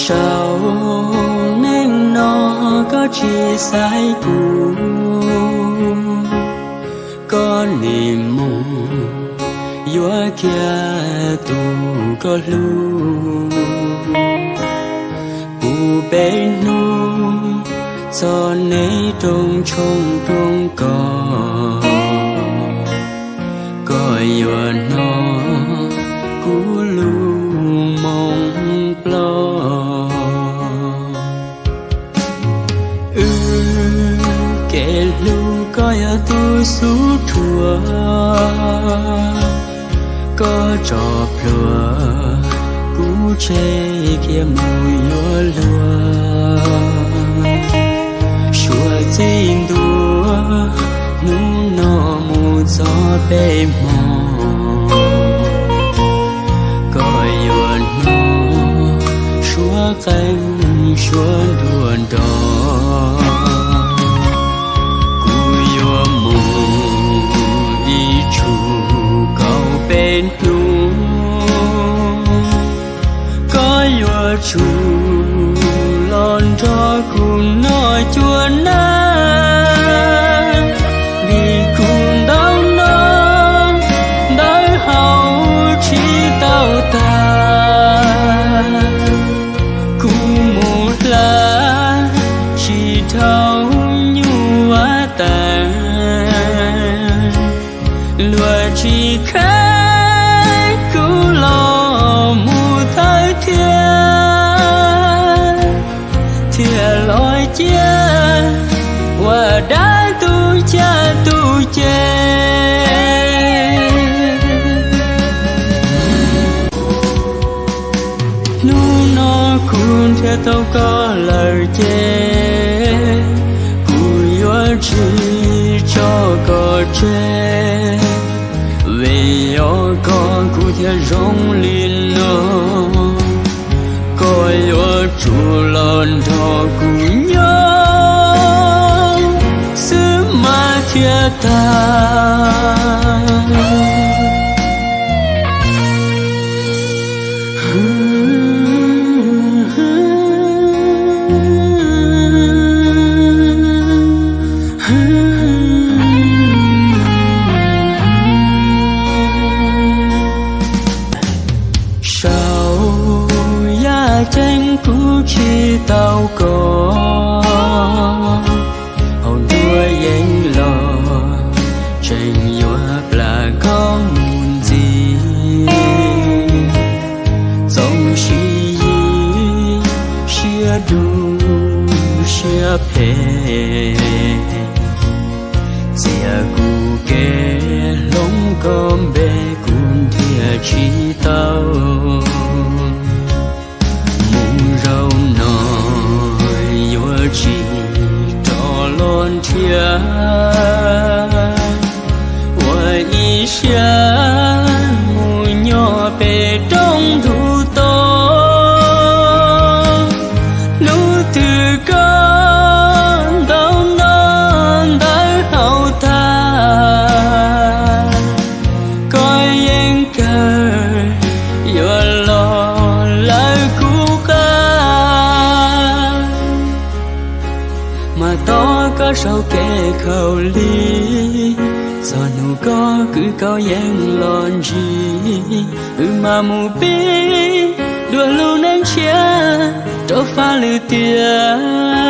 Saum neej no koj tsis xaiv kuv, koj nim mus yuav kiag tus koj hlub. Puv peb hnub txog neb rooj tshoob roob kos, koj yuav hnov kuv lus moo plaub. Wb kev hlub koj yog tus xub dhuav, koj tso plhuav kuv tseg khiav mus yuav luag. Suav txij ntua hnub no mus txog peb hmo, koj yuav hnov suab qeej suab nruas nrov. Kuv yuav mus ib tsug kaum peb hnub, koj yuav tsum los nrog kuv noj cua nab, vim kuv ntawv no ntawv haus tsis tau tag. Kuv mus hla tsis dhau nyuaj tas, luag tsis kheev kuv los mus thawj thiab, thiaj los cia ua dab tu caj tu ces. Hnub no kuv nrhiav tau koj lawm ces kuv yuav tsis tso koj tseg, vim yog koj kuv thiaj zoo li no. Koj yuav tsum los nrog kuv nyob xwb mas thiaj tag. Saum yaj ceeb kuv tsis tau koj, hauv nruab yeeb los tseem yuav plam koj mus ntxiv. Txaus siab yig siab dub siab phem, txias kuv kev hloov koj npe kuv nrhiav tsis tau. Mus zaum no yuav tsis rov los nrhiav, ua ib siab mus nyob pem roob ntug to. Hnub twg koj ntau no ntawv haus tag, koj yeej kawg yuav los lawv kuv qab. Mas tos koj sau kev khaum li, txog hnub koj kwv koj yeej los ntsib, wb mam mus pib dua lub neej tshiab rau faj lwm tiam.